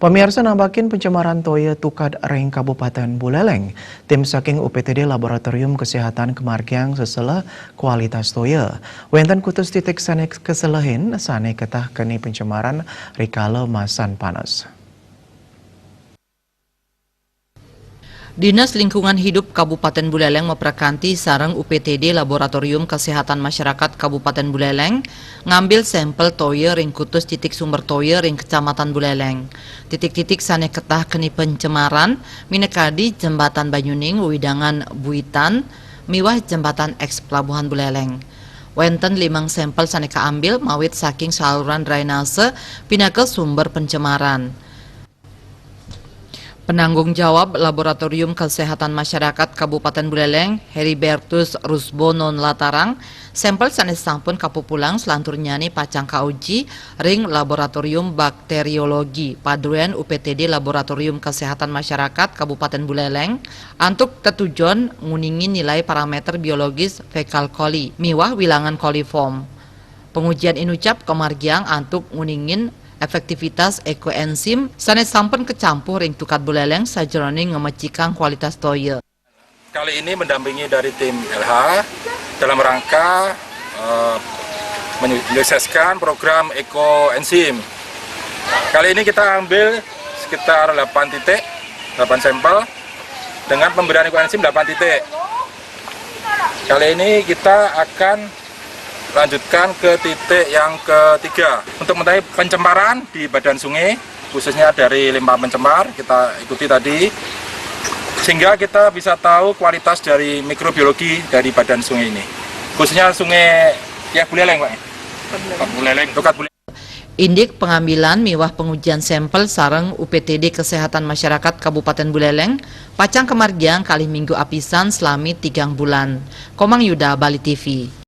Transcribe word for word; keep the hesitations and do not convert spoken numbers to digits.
Pamirsa, nambakin pencemaran toya tukad ring Kabupaten Buleleng. Tim saking U P T D Laboratorium Kesehatan kamargiang seseleh kualitas toya. Wenten kutus titik sane keselehin sane ketah keni pencemaran rikala masan panas. Dinas Lingkungan Hidup Kabupaten Buleleng maprakanti sareng U P T D Laboratorium Kesehatan Masyarakat Kabupaten Buleleng ngambil sampel toya ring kutus titik sumber toya ring Kecamatan Buleleng. Titik-titik sane ketah keni pencemaran minakadi Jembatan Banyuning, wewidangan Buitan, miwah Jembatan Eks Pelabuhan Buleleng. Wenten limang sampel sane kaambil mawit saking saluran drainase pinaka sumber pencemaran. Penanggung jawab Laboratorium Kesehatan Masyarakat Kabupaten Buleleng, Heribertus Rusbono, nlatarang, sampel sane sampun kapupulang selanturnyane pacang kauji ring Laboratorium Bakteriologi Paduen U P T D Laboratorium Kesehatan Masyarakat Kabupaten Buleleng antuk tetujon nguningin nilai parameter biologis fekal koli miwah wilangan koliform. Pengujian inucap kamargiang antuk nguningin efektivitas ekoenzim sane sampun kacampuh ring tukad buleleng sajeroning ngamecikang kualitas toya. Kali ini mendampingi dari tim L H dalam rangka eh, menyukseskan program ekoenzim. Kali ini kita ambil sekitar delapan titik, delapan sampel dengan pemberian ekoenzim delapan titik. Kali ini kita akan lanjutkan ke titik yang ketiga. Untuk mengetahui pencemaran di badan sungai, khususnya dari limbah pencemar, kita ikuti tadi, sehingga kita bisa tahu kualitas dari mikrobiologi dari badan sungai ini, khususnya sungai ya Buleleng, Pak. Buleleng. Tukad Buleleng. Indik pengambilan miwah pengujian sampel sareng U P T D Kesehatan Masyarakat Kabupaten Buleleng pacang kamargiang kalih minggu apisan salami tigang bulan. Komang Yuda, Bali T V.